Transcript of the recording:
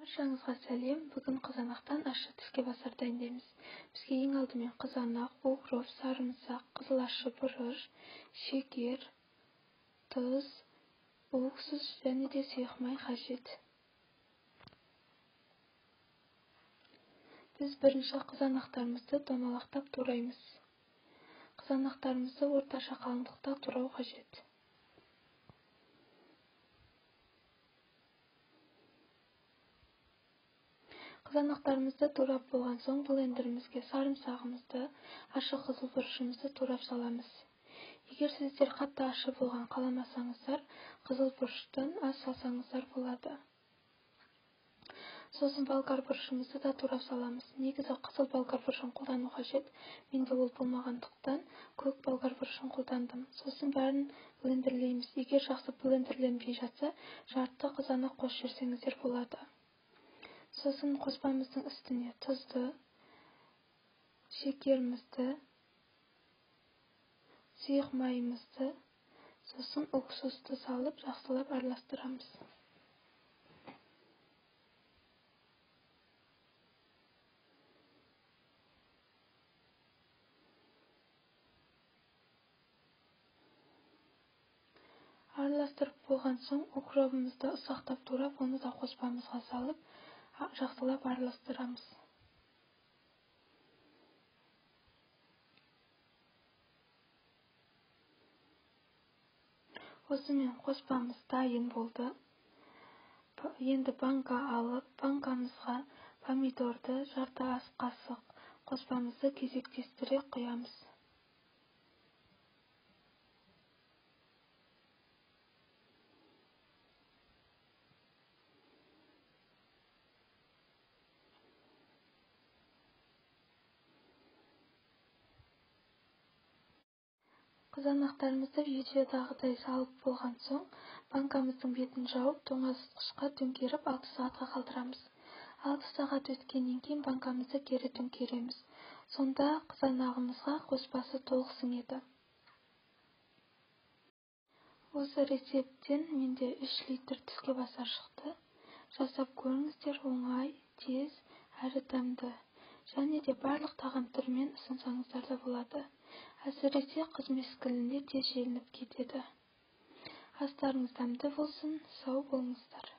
Баршаңызға сәлем. Бүгін қызанақтан ащы тіскебасар дайындаймыз. Бізге ең алдымен қызанақ, укроп, сарымсақ, қызыл ащы бұрыш, шекер, тұз, уксус және де сұйық май қажет. Біз бірінші қызанақтарымызды домалақтап тураймыз. Қызанақтарымызды орташа қалыңдықта турау қажет. Қызанақтарымызды турап болған соң блендерімізге сарымсағымызды, ащы қызыл бұрышымызды турап саламыз. Егер сіздер қатты ащы болған қаламасаңыздар, қызыл бұрыштан аз салсаңыздар болады. Сосын болгар бұрышымызды да турап саламыз. Негізі қызыл болгар бұрышын қолдану қажет. Менде ол болмағандықтан көк болгар бұрышын қолдандым. Сосын бәрін блендерлейміз. Егер жақсы блендерленбей жатса, жарты қызанақ қосып жіберсеңіздер болады. Сосын қоспамыздың үстіне тұзды, шекерімізді, сұйық майымызды, сосын уксусты салып жақсылап араластырамыз. Араластырып болған соң укробымызды ұсақтап турап, оны да қоспамызға салып жақсылап араластырамыз. Осымен қоспамыз дайын болды. Енді банка алып, банкамызға помидорды, жарты ас қасық қоспамызды кезектестіре құямыз. Қызанақтарымызды видеодағыдай салып болған соң, банкамыздың бетін жауып, тоңазытқышқа төңкеріп 6 сағатқа қалдырамыз. 6 сағат өткеннен кейін банкамызды кері төңкереміз. Сонда қызанағымызға қоспасы толық сіңеді. Осы рецепттен менде 3 литр тіскебасар шықты. Жасап көріңіздер, оңай, тез, әрі дәмді. Және де барлық тағам түрімен ұсынсаңыздар да болады. Әсіресе қыс мезгілінде тез желініп кетеді. Астарыңыз дәмді болсын, сау болыңыздар.